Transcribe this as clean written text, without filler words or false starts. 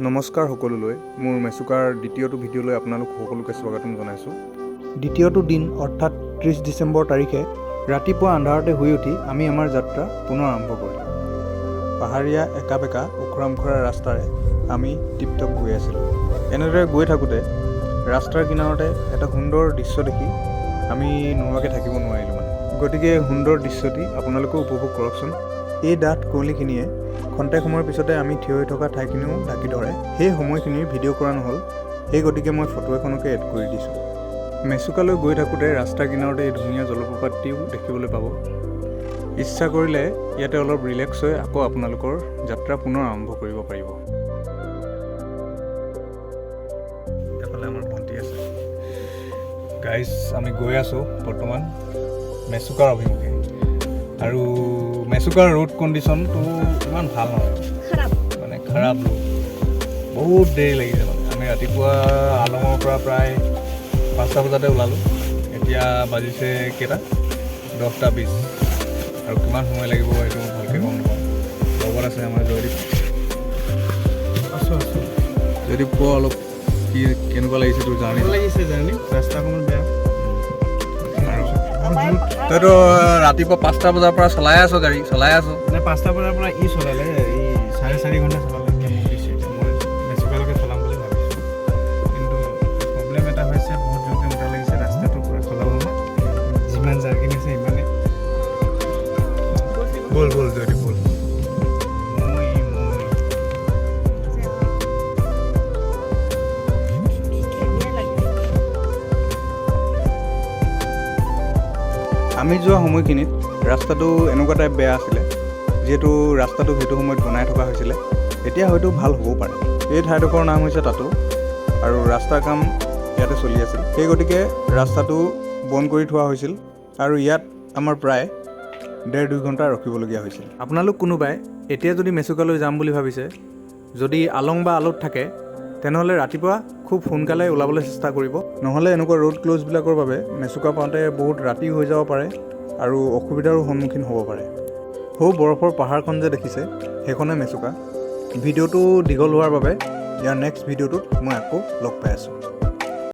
নমস্কাৰ সকলোলৈ। মোৰ মেচুকাৰ দ্বিতীয়টো ভিডিঅ'লৈ আপোনালোক সকলোকে স্বাগতম জনাইছোঁ। দ্বিতীয়টো দিন অৰ্থাৎ 30 ডিচেম্বৰ তাৰিখে ৰাতিপুৱা আন্ধাৰতে শুই উঠি আমি আমাৰ যাত্ৰা পুনৰ আৰম্ভ কৰিলোঁ। পাহাৰীয়া একা বেঁকা, ওখোৰা মোখোৰা ৰাস্তাৰে আমি টিপটপ গৈ আছিলোঁ। এনেদৰে গৈ থাকোঁতে ৰাস্তাৰ কিনাৰতে এটা সুন্দৰ দৃশ্য দেখি আমি নোৰোৱাকৈ থাকিব নোৱাৰিলোঁ মানে। গতিকে সুন্দৰ দৃশ্যটি আপোনালোকেও উপভোগ কৰকচোন। এই ডাঠ কুঁৱলীখিনিয়ে খন্তেক সময়ৰ পিছতে আমি থিয় হৈ থকা ঠাইখিনিও ঢাকি ধৰে। সেই সময়খিনিৰ ভিডিঅ' কৰা নহ'ল, সেই গতিকে মই ফটো এখনকে এড কৰি দিছোঁ। মেচুকালৈ গৈ থাকোঁতে ৰাস্তাৰ কিনাৰতে এই ধুনীয়া জলপ্ৰপাতটিও দেখিবলৈ পাব। ইচ্ছা কৰিলে ইয়াতে অলপ ৰিলেক্স হৈ আকৌ আপোনালোকৰ যাত্ৰা পুনৰ আৰম্ভ কৰিব পাৰিব। এফালে আমাৰ ভণ্টি আছে। গাইজ, আমি গৈ আছোঁ বৰ্তমান মেচুকাৰ অভিমুখে আৰু মেচুকাৰ ৰোড কণ্ডিশ্যনটো ইমান ভাল নহয়। খাৰাপ। মানে খাৰাপ ৰোড, বহুত দেৰি লাগিছে। মানে আমি ৰাতিপুৱা আলঙৰ পৰা প্ৰায় 5টা বজাতে ওলালোঁ। এতিয়া বাজিছে কেইটা? 10টা 20। আৰু কিমান সময় লাগিব সেইটো ভালকৈ গম নাপাওঁ। লগত আছে আমাৰ জয়দীপ। আছোঁ আছোঁ। জয়দীপ, ক অলপ, কি কেনেকুৱা লাগিছে তোৰ জাৰ্ণি? ভাল লাগিছে জাৰ্ণি, ৰাস্তা অকণমান বেয়া। আৰু তইতো ৰাতিপুৱা 5টা বজাৰ পৰা চলাই আছ, গাড়ী চলাই আছ। মানে 5টা বজাৰ পৰা ই চলালে, ই 4.5 ঘণ্টা চলালে। এতিয়া মোক দিছে, এতিয়া মই মেচুকালৈকে চলাম বুলি ভাবিছোঁ। কিন্তু প্ৰব্লেম এটা হৈছে, বহুত জোৰকৈ মুতা লাগিছে। ৰাস্তাটোৰ পৰা চলাব মই যিমান জাৰ্কিন আছে সিমানে। ব'ল ব'ল জয়দীপ, ব'ল। মই মই ধুনীয়া লাগে। আমি যোৱা সময়খিনিত ৰাস্তাটো এনেকুৱা টাইপ বেয়া আছিলে, যিহেতু ৰাস্তাটো সেইটো সময়ত বনাই থকা হৈছিলে। এতিয়া হয়তো ভাল হ'বও পাৰে। এই ঠাইডোখৰৰ নাম হৈছে তাতো আৰু ৰাস্তাৰ কাম ইয়াতে চলি আছিল। সেই গতিকে ৰাস্তাটো বন্ধ কৰি থোৱা হৈছিল আৰু ইয়াত আমাৰ প্ৰায় ডেৰ দুই ঘণ্টা ৰখিবলগীয়া হৈছিল। আপোনালোক কোনোবাই এতিয়া যদি মেচুকালৈ যাম বুলি ভাবিছে, যদি আলং বা আলোত থাকে, তেনেহ'লে ৰাতিপুৱা খুব সোনকালে ওলাবলৈ চেষ্টা কৰিব। নহ'লে এনেকুৱা ৰোড ক্ল'জবিলাকৰ বাবে মেচুকা পাওঁতে বহুত ৰাতি হৈ যাব পাৰে আৰু অসুবিধাৰো সন্মুখীন হ'ব পাৰে। সৌ বৰফৰ পাহাৰখন যে দেখিছে, সেইখনে মেচুকা। ভিডিঅ'টো দীঘল হোৱাৰ বাবে ইয়াৰ নেক্সট ভিডিঅ'টোত মই আকৌ লগ পাই আছোঁ।